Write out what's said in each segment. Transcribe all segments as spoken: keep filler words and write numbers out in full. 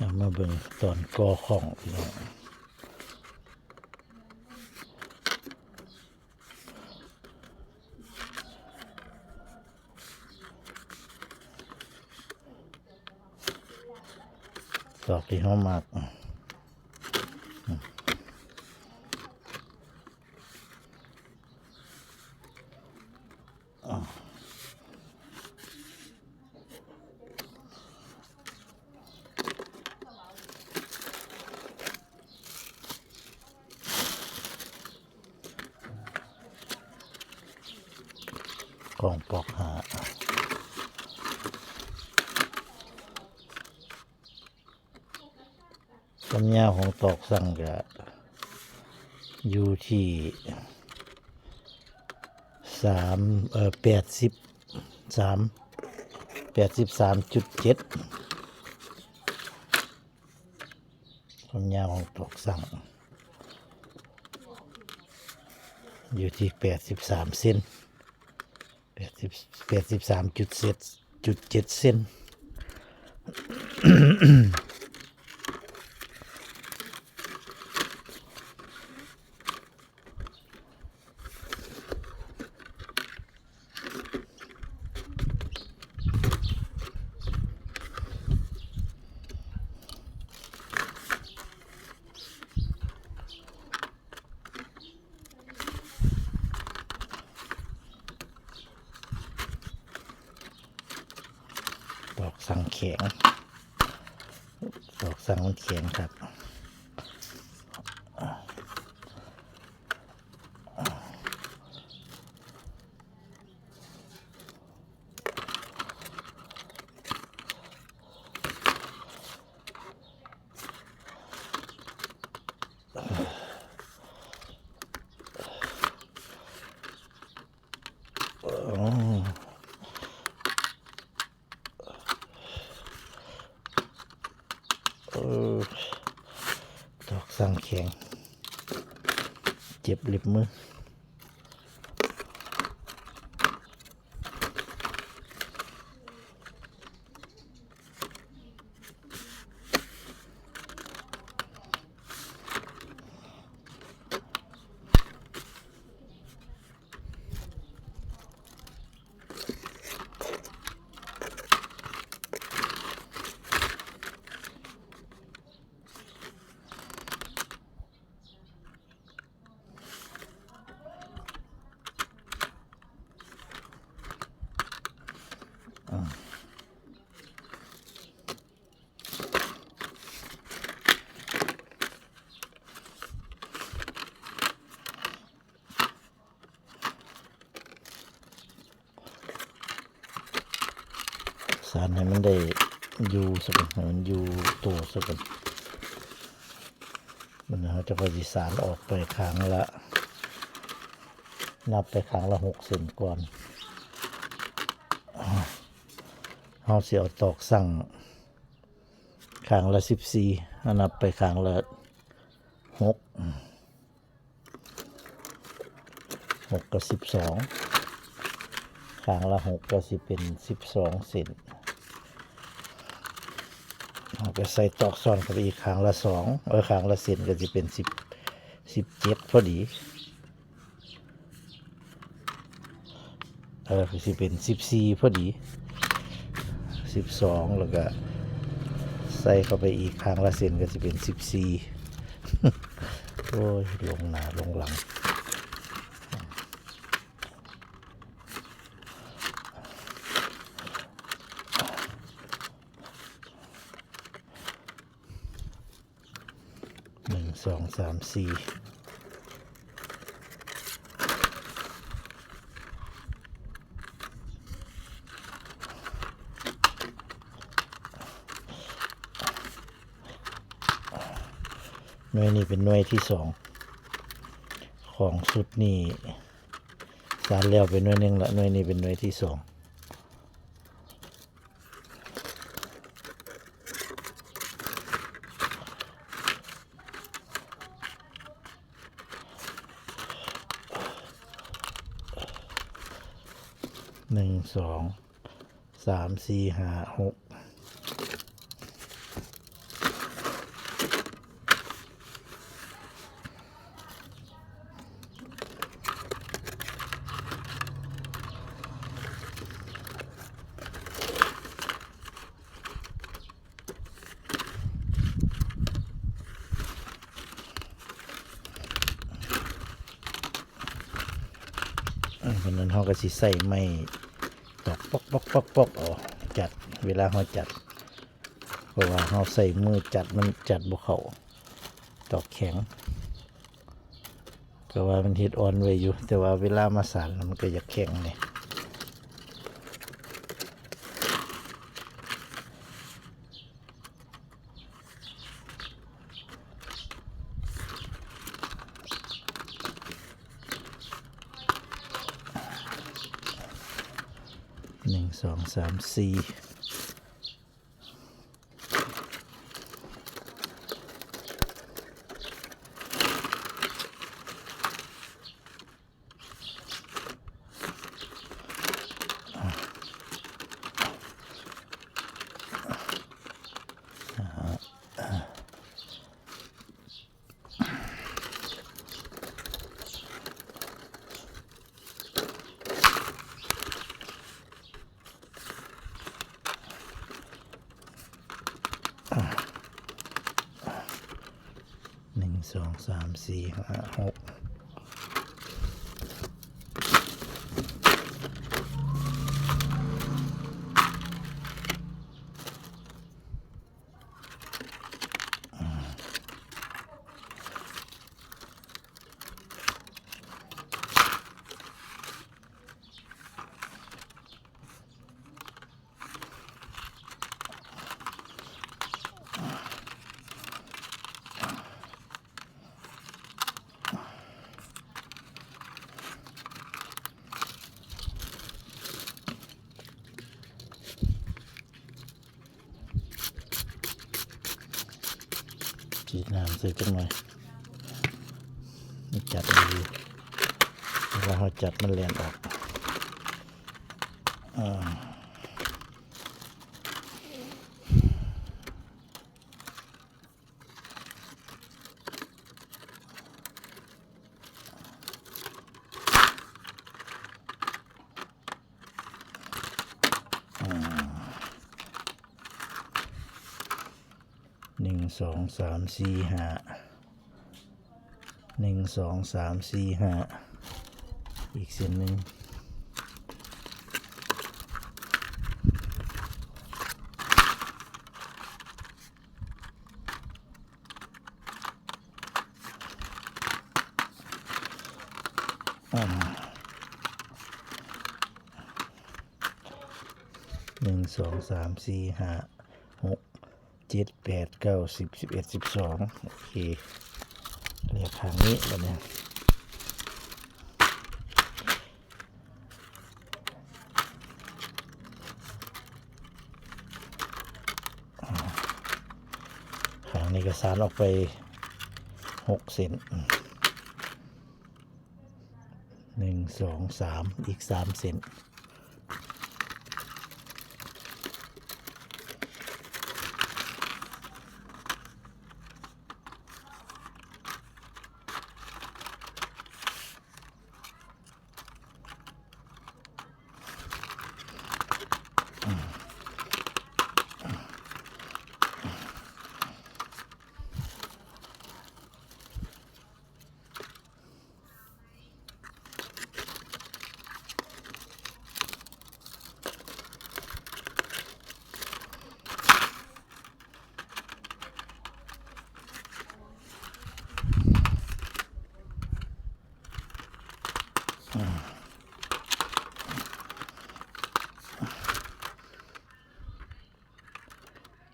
เอามาเบิ่งตอนก่อของพี่น้อง ตอกที่เฮามัก ของปอกหา ความยาวของตอกสั่งก็อยู่ที่ สาม เอ่อ แปดสิบสาม แปดสิบสามจุดเจ็ด ความยาวของตอกสั่ง อยู่ที่แปดสิบสามเซน แปดสิบ แปดสิบสามจุดเจ็ด จุดเจ็ดเซน ตอกสั่งแข็ง ตอกสั่งมันแข็งครับ อ๋อ เออ ตอกสั่งแข็ง เจ็บเล็บมือ สานให้มันได้อยู่ซะก่อน ให้มันอยู่โตซะก่อน มันเฮาจะค่อยสิสานออกไปข้างละ นับไปข้างละหกเซนก่อน เฮาสิเอาตอกสั่งข้างละสิบสี่ นับไปข้างละหก หกกับสิบสอง ข้างละหกก็สิเป็นสิบสองเซน เฮาก็ใส่ตอกซ้อนเข้าไปอีกข้างละสอง เออ ข้างละเซนก็สิเป็นสิบ สิบเจ็ดพอดี เออ สิเป็นสิบสี่พอดี สิบสอง แล้วก็ใส่เข้าไปอีกข้างละเซนก็สิเป็นสิบสี่ โอ้ย ลงหน้าลงหลัง หนึ่ง สอง สาม สี่ หน่วยนี้เป็นหน่วยที่สอง ของชุดนี้ สานแล้วเป็นหน่วยหนึ่งละ หน่วยนี้เป็นหน่วยที่สอง หนึ่ง สอง สาม สี่ ห้า หก เฮาก็สิใส่ไม้ตอกปอกปอกปอกปอกเอา จัด เวลาเฮาจัด เพราะว่าเฮาใส่มือจัดมันจัดบ่เข้า ตอกแข็ง ก็ว่ามันเฮ็ดอ่อนไว้อยู่ แต่ว่าเวลามาสานแล้วมันก็อยากแข็งนี่ หนึ่ง สอง สาม สี่ หนึ่ง สอง สาม สี่ ห้า หก ฉีดน้ำใส่จักหน่อย มันจัดดี เวลาเราจัดมันแล่นออก อ่า อ่า หนึ่ง สอง สาม สี่ ห้า หนึ่ง สอง สาม สี่ ห้า อีกเส้นหนึ่ง อ่า หนึ่ง สอง สาม สี่ ห้า หก เจ็ด แปด เก้า สิบ สิบเอ็ด สิบสอง โอเค เรียกทางนี้แล้วเนี่ย ทางนี้ก็สานออกไปหกเส้น หนึ่ง สอง สาม อีกสามเส้น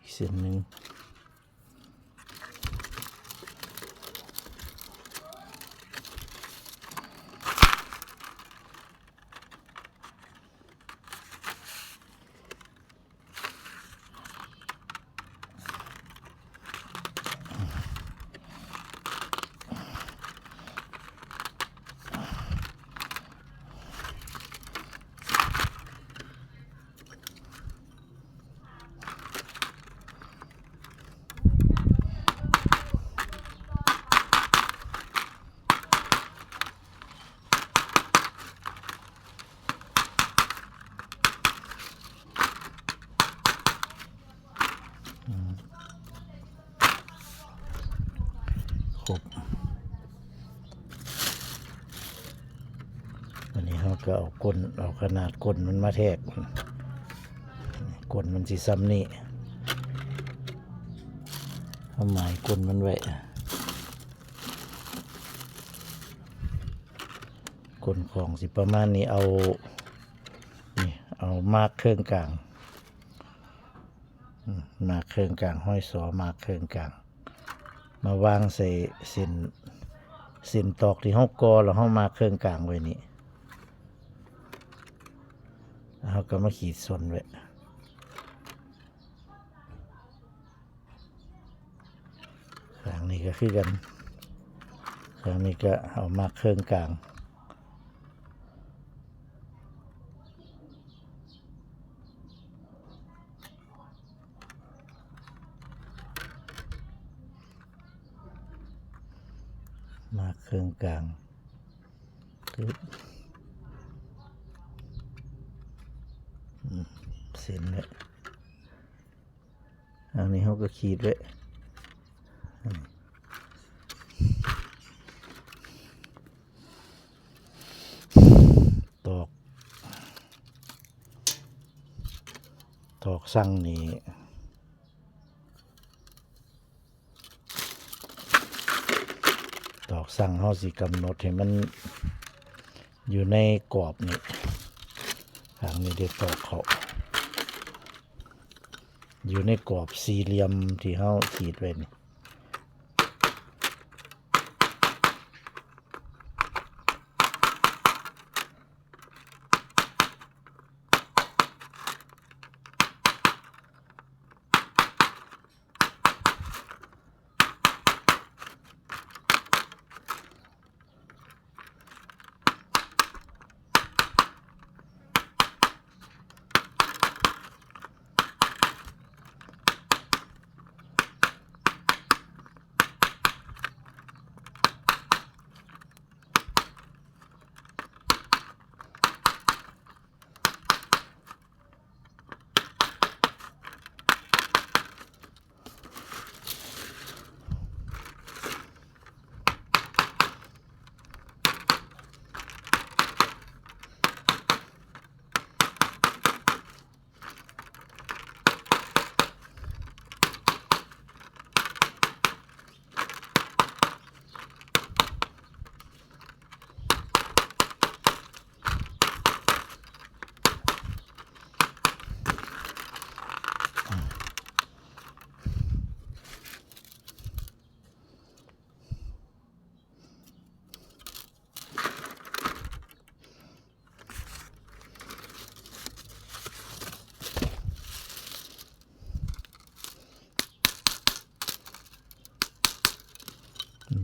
อีกเส้นหนึ่ง อืม ครบ วันนี้เรา ก็เอาก้น เอาขนาดก้นมันมาแทก ก้นมันสิส่ำนี่ เอาหมายก้นมันไว้ ก้นของสิประมาณนี้ เอา นี่ เอามาร์กเครื่องกลาง อืม มาร์กเครื่องกลาง ห้อยซอมาร์กเครื่องกลาง มาวางใส่เส้น เส้นตอกที่เฮาก่อ แล้วเฮามาร์กเครื่องกลางไว้นี่ แล้วเฮาก็มาขีดส้นไว้ ข้างนี้ก็คือกัน ข้างนี้ก็เอามาร์กเครื่องกลาง มาร์กเครื่องกลาง ปึ๊บ อืม เส้นไว้ อันนี้เฮาก็ขีดไว้ ตอก ตอกสั่งนี่ ตอกสั่งเฮาสิกำหนดให้มันอยู่ในกรอบนี่ ข้างนี้ได้ตอกเข้า อยู่ในกรอบสี่เหลี่ยมที่เฮาขีดไว้นี่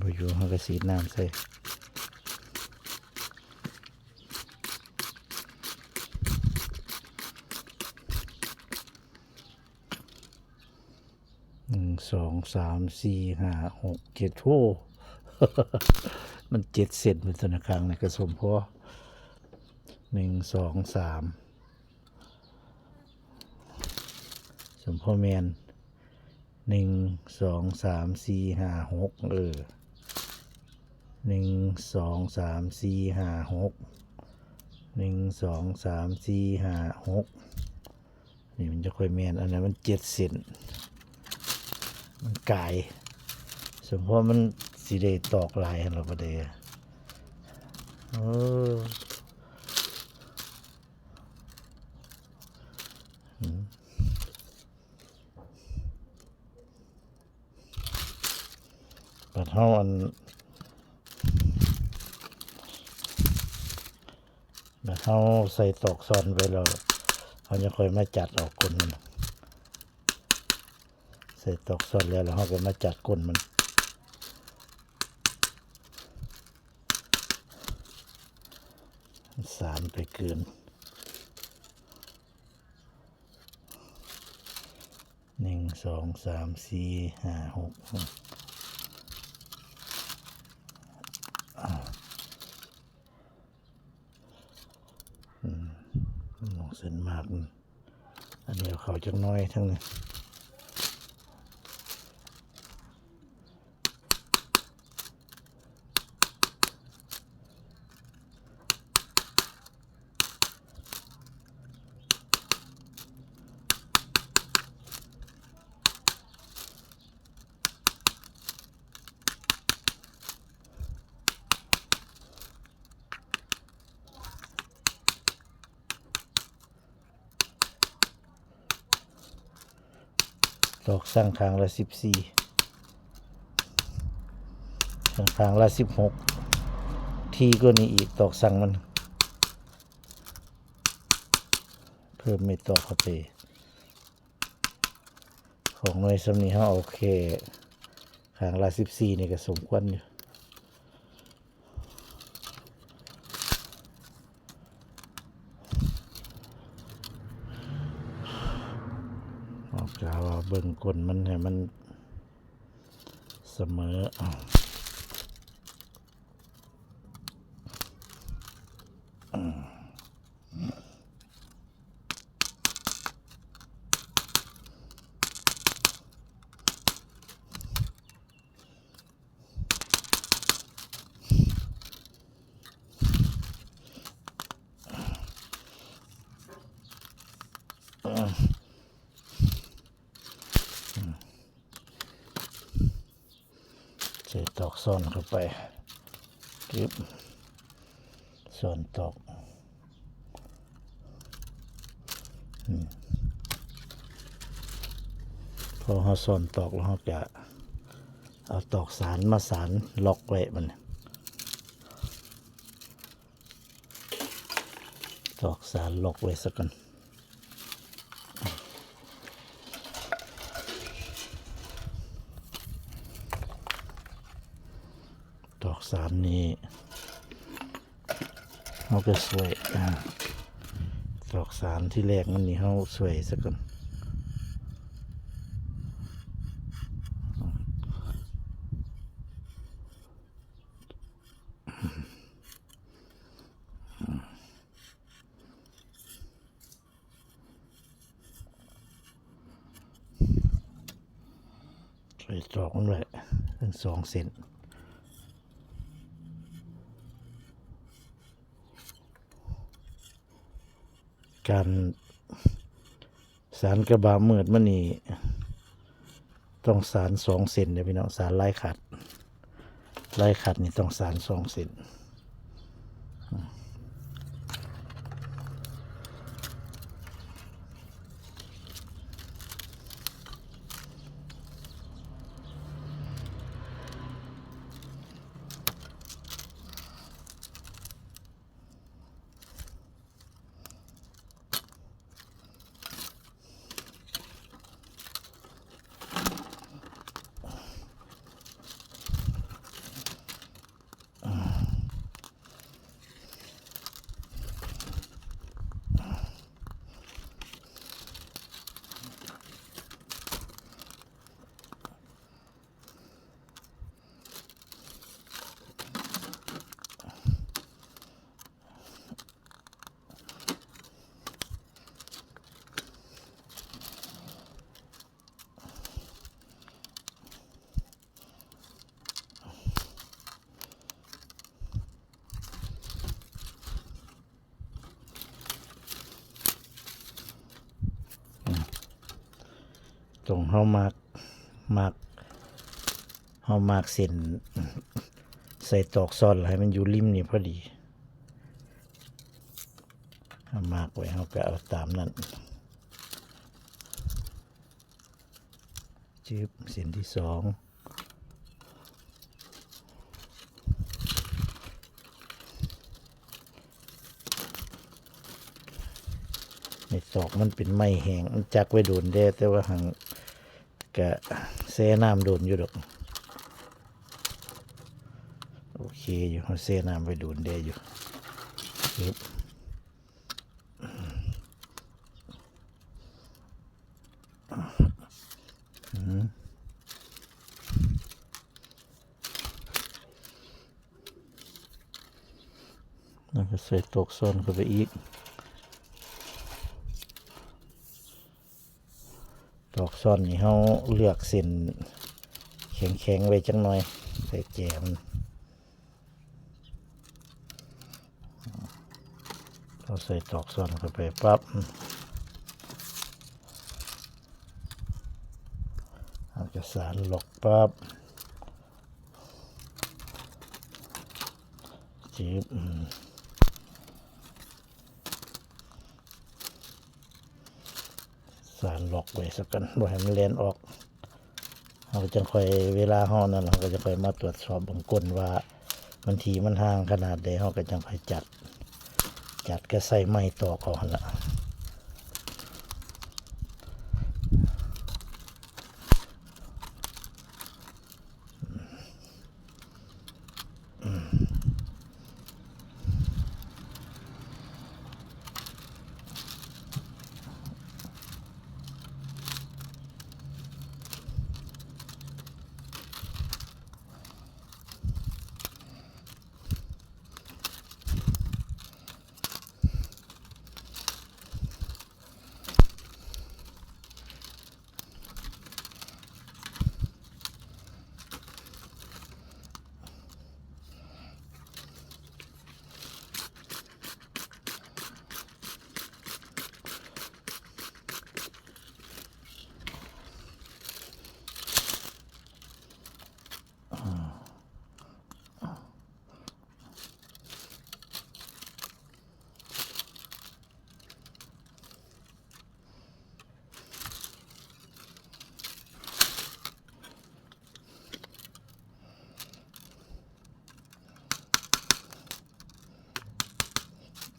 บ่อยู่ เฮาก็สีดน้ำใส่ หนึ่ง สอง สาม สี่ ห้า หก เจ็ด โอ้ มันเจ็ดเซนเป็นธนาคารในกระสมพอ หนึ่ง สอง สาม สมพอแม่น หนึ่ง สอง สาม สี่ ห้า หก เออ หนึ่ง สอง สาม สี่ ห้า หก หนึ่ง สอง สาม สี่ ห้า หก นี่มันจะค่อยแม่น อันนั้นมันเจ็ดเซน มันกาย สมพอมันสิได้ตอกหลายหั่นล่ะบัดนี้ เออ อืม บัดเฮาอัน บัดเฮาใส่ตอกซ่อนไว้แล้ว เฮาจะค่อยมาจัดเอาก้นมัน ใส่ตอกซ่อนแล้ว แล้วเฮาก็มาจัดก้นมัน สานไปเกิน หนึ่ง สอง สาม สี่ ห้า หก อ่า อืม มองเส้นมาก อืม อันนี้เอาเข้าจักหน่อยทั้งนี้ ตอกสั่งข้างละสิบสี่ ข้างละสิบหก ทีก็นี่อีก ตอกสั่งมัน เพิ่มไม่ตอกเข้าไป ของหน่วยส่ำนี้เฮาเอาแค่ข้างละสิบสี่ นี่ก็สมควรอยู่ เอากะว่าเบิ่งก้นมันให้มันเสมอ เอา อืม ใส่ตอกซ้อนเข้าไป จึ๊บ ซ้อนตอก อืม พอเฮาซ้อนตอกแล้ว เฮาจะเอาตอกสานมาสานล็อกไว้มัน ตอกสานล็อกไว้ซะก่อน ตอกสานนี่ เฮาก็สวย อ่า ตอกสานที่แรกมันนี่ เฮาสวยซะก่อน ใส่ตอกมันไว้ทั้งสองเส้น การสานกระบะมืดมันนี่ ต้องสานสองเส้นเด้อพี่น้อง สานลายขัด ลายขัดนี่ต้องสานสองเส้น ตรงเฮามาร์ก มาร์ก เฮามาร์กเส้น ใส่ตอกซ้อนให้มันอยู่ริมนี่พอดี เฮามาร์กไว้ เฮาก็เอาตามนั้น จึ๊บ เส้นที่สอง ไม้ตอกมันเป็นไม้แห้ง มันจักไว้โดนแด่ แต่ว่าหั่นกะแช่น้ำโดนอยู่ดอก โอเคอยู่ เฮาแช่น้ำไว้โดนแด่อยู่ จึ๊บ อืม แล้วก็ใส่ตอกซ้อนเข้าไปอีก ตอกซ้อนนี่เฮาเลือกเส้นแข็งๆไว้จักหน่อย ใส่แจมัน เฮาใส่ตอกซ้อนเข้าไปปั๊บ เฮาก็สานล็อกปั๊บ จึ๊บ อืม สานล็อกไว้ซะก่อน บ่ให้มันแล่นออก เราก็จังค่อย เวลาเรานั่น เราก็จะค่อยมาตรวจสอบเบิ่งก้นว่า มันถี่มันห่างขนาดใด เราก็จังค่อยจัด จัดก็ใส่ไม้ตอกเอาหั่นล่ะ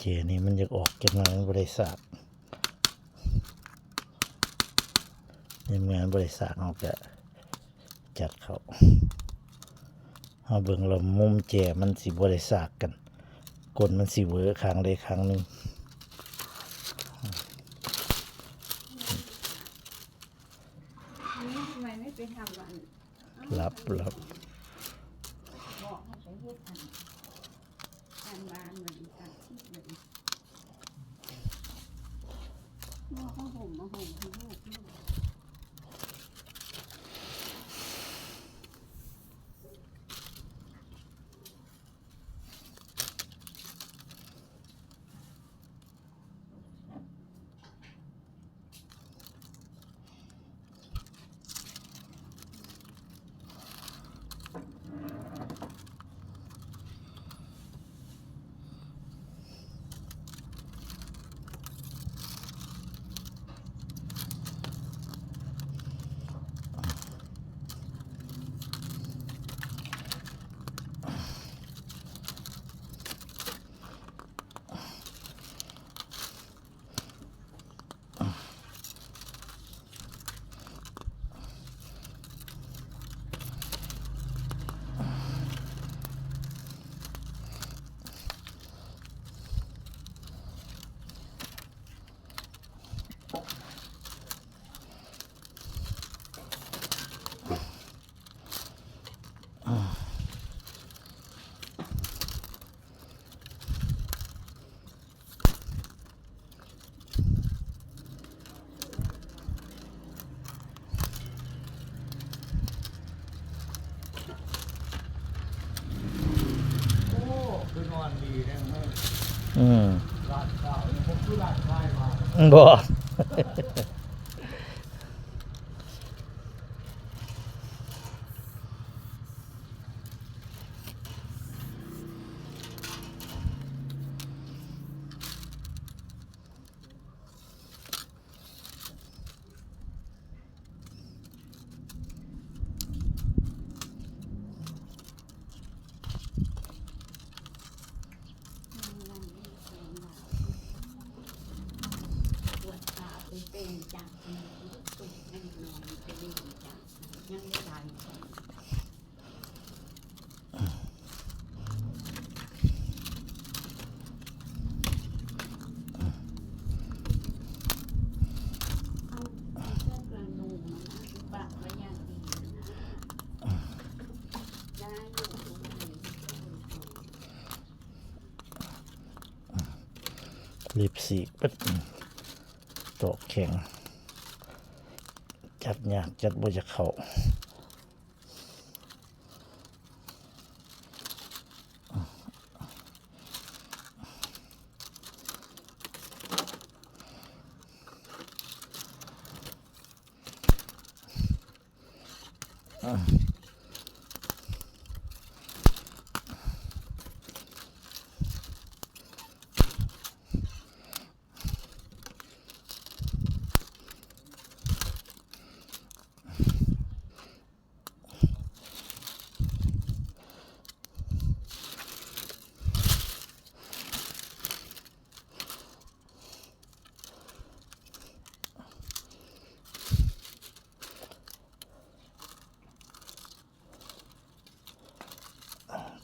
เจนี่มันอยากออกจักหน่อย มันบ่ได้สาก ในเมื่อมันบ่ได้สาก เราก็จัดเข้า เราเบิ่งแล้วมุมแจมันสิบ่ได้สากกัน ก้นมันสิเวอข้างใดข้างหนึ่ง นี่ทำไมไม่ไปทำอัน หลับ หลับ บอกให้ไปเฮ็ดอัน การบ้านเหมือนกัน คิดเหมือนกัน ว่าเขาห่มมาห่มให้ลูก โอ้ คือนอนดีนะ อืม ร้านข้าวเนี่ย ผมคือร้านขายมา บ่ รีบสีกเปิด ตอกแข็ง จัดยาก จัดบ่อยากเข้า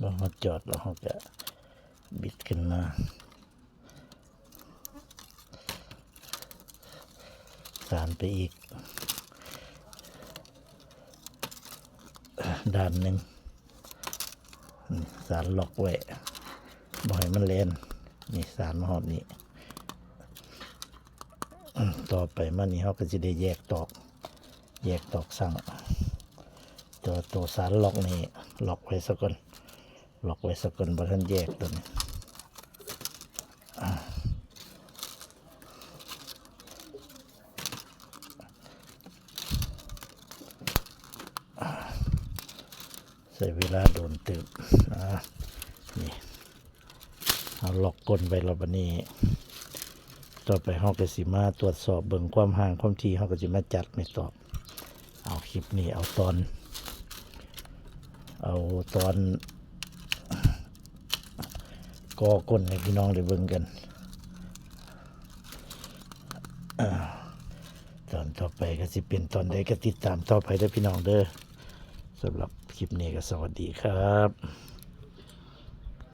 พอเฮาจอดแล้วเฮาก็บิดขึ้นมา สานไปอีก ด้านหนึ่ง นี่สานล็อกไว้ บ่ให้มันแล่น นี่สานมาฮอดนี่ ต่อไปมานี่เฮาก็สิได้แยกตอก แยกตอกสั่ง ตัว ตัวสานล็อกนี่ ล็อกไว้ซะก่อน ล็อกไว้ซะก่อน บ่ทันแยกตัวนี้ ใช้เวลาโดนเติบ อ่า นี่ เอาล็อกก้นไว้แล้วบัดนี้ ต่อไปเฮาก็สิมาตรวจสอบเบิ่งความห่างความถี่ เฮาก็สิมาจัดไม่ตอบ เอาคลิปนี้เอาตอน เอาตอน ก่อก้นให้พี่น้องได้เบิ่งกัน อ่า ตอนต่อไปก็สิเป็นตอนใดก็ติดตามต่อไปเด้อพี่น้องเด้อ สำหรับคลิปนี้ก็สวัสดีครับ